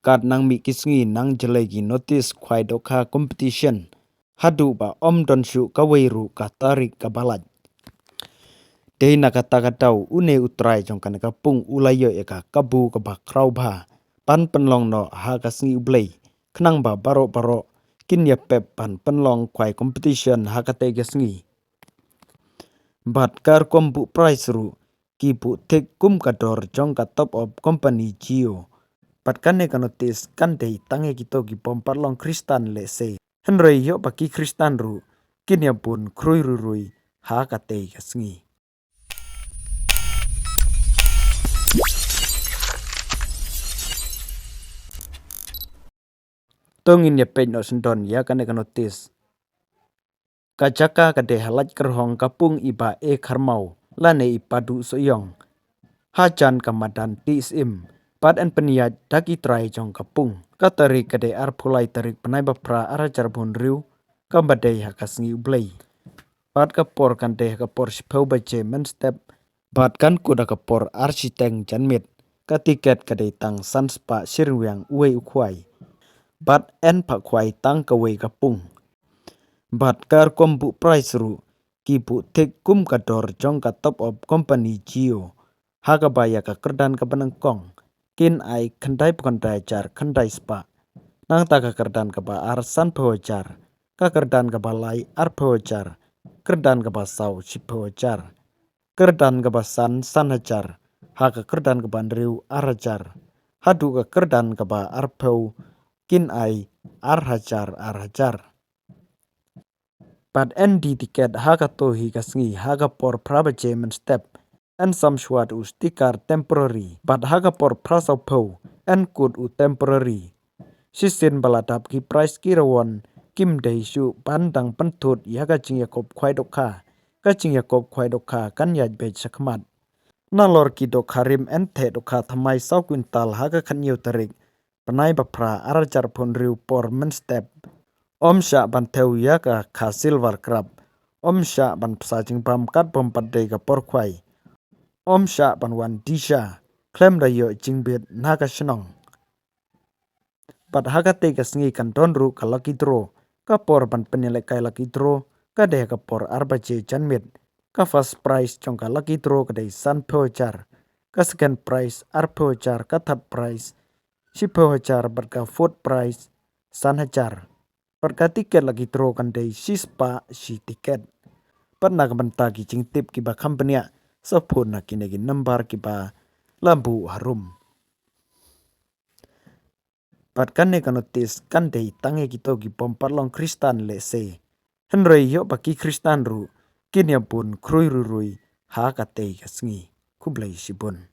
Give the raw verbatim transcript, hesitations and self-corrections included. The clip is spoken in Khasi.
Kat nang mih ki sngi nang jlei ki notice khwai dohkha competition haduh ba ym don shuh kawei ruh ka tarik kaba lait. Dei na kata ka daw une u trai jong kane ka pung u la ïoh ïa ka kabu kaba khraw bha ban pynlong noh ha ka sngi U Blei, khnang ba baroh baroh kin ïa pep ban pynlong khwai competition ha katei ka sngi. Bad ka rukom buh prize ruh ki buh thik kum ka dor jong ka top up company Jio. Bad kane ka notice kan dei tang ïa kito ki bym pat long Khristan lehse, hynrei ïoh ba ki Khristan ruh kin ïa bun khrui rui rui ha katei ka sngi. To ngin ïa peit noh sngewdon ïa kane ka notice. Ka jaka ka dei ha Laitkyrhong, ka pung i Bah E Kharmau lane i Padu Sohiong, hajan ka madan T S M. Bad yn pynïaid da ki trai jong ka pung. Ka tarik ka dei arphew lai tarik bnai ba phra arhajar arphew hynriew, kaba dei ha ka sngi U Blei. Bad ka por kan dei ha ka por shiphew baje mynstep. Bad kan kut ha ka por arshiteng janmiet. Ka tiket ka dei tang san spah shi ryngwiang uwei u khwai. Bad yn phah khwai tang kawei ka pung. Bad ka rukom buh prize ruh ki buh thik kum ka dor jong ka top up company Jio. Ha kaba ïa ka kyrdan kaba nyngkong kin ai khyndai phew khyndai hajar khyndai spah. Nangta ka kyrdan kaba ar sanphew hajar, ka kyrdan kaba lai arphew hajar, kyrdan kaba saw shiphew hajar, kyrdan kaba san san hajar, ha ka kyrdan kaba hynriew ar hajar, haduh ka kyrdan kaba arphew kin ai ar hajar ar hajar. Bad yn die tiket ha kato hi ka sngi ha ka por phra baje mynstep. Yn sam shuwa u sticker temporary. Bad ha ka por phra sawphew yn kut u temporary. Shisien ba la dap ki prize ki rawon kim dei shuh ban dang pynthut ïa ka jingïakop khwai dohkha. Ka jingïakop khwai dohkha kan ïaid beit shakhmat. Nalor ki dohkha rim yn theh dohkha thymmai saw kwintal ha ka khathynñiew tarik bnai ba phra arhajar arphew hynriew por mynstep. Ym shah ban thew ïa ka kha silver crab. Ym shah ban bsa jingbam katba ym pat dei ka por khwai. Ym shah ban wan die sha khlem da ïoh jingbit na ka shnong. Bad ha katei ka sngi kan don ruh ka lucky draw. Ka por ban pynïalehkai lucky draw ka dei ha ka por ar baje janmiet. Ka first prize jong ka lucky draw ka dei sanphew hajar, ka second prize arphew hajar, ka third prize shiphew hajar, bad ka fourth prize san hajar. Bad ka tiket lucky draw kan dei shispah shi tiket. Bad na ka bynta ki jingtip kiba kham bniah, sa phone na kine ki nambar kiba la buh harum. Bad kane ka notice kan dei tang ïa kito ki bym pat long Khristan lehse, hynrei ïoh ba ki Khristan ruh kin ïa bun khrui rui rui ha katei ka sngi. Khublei shibun.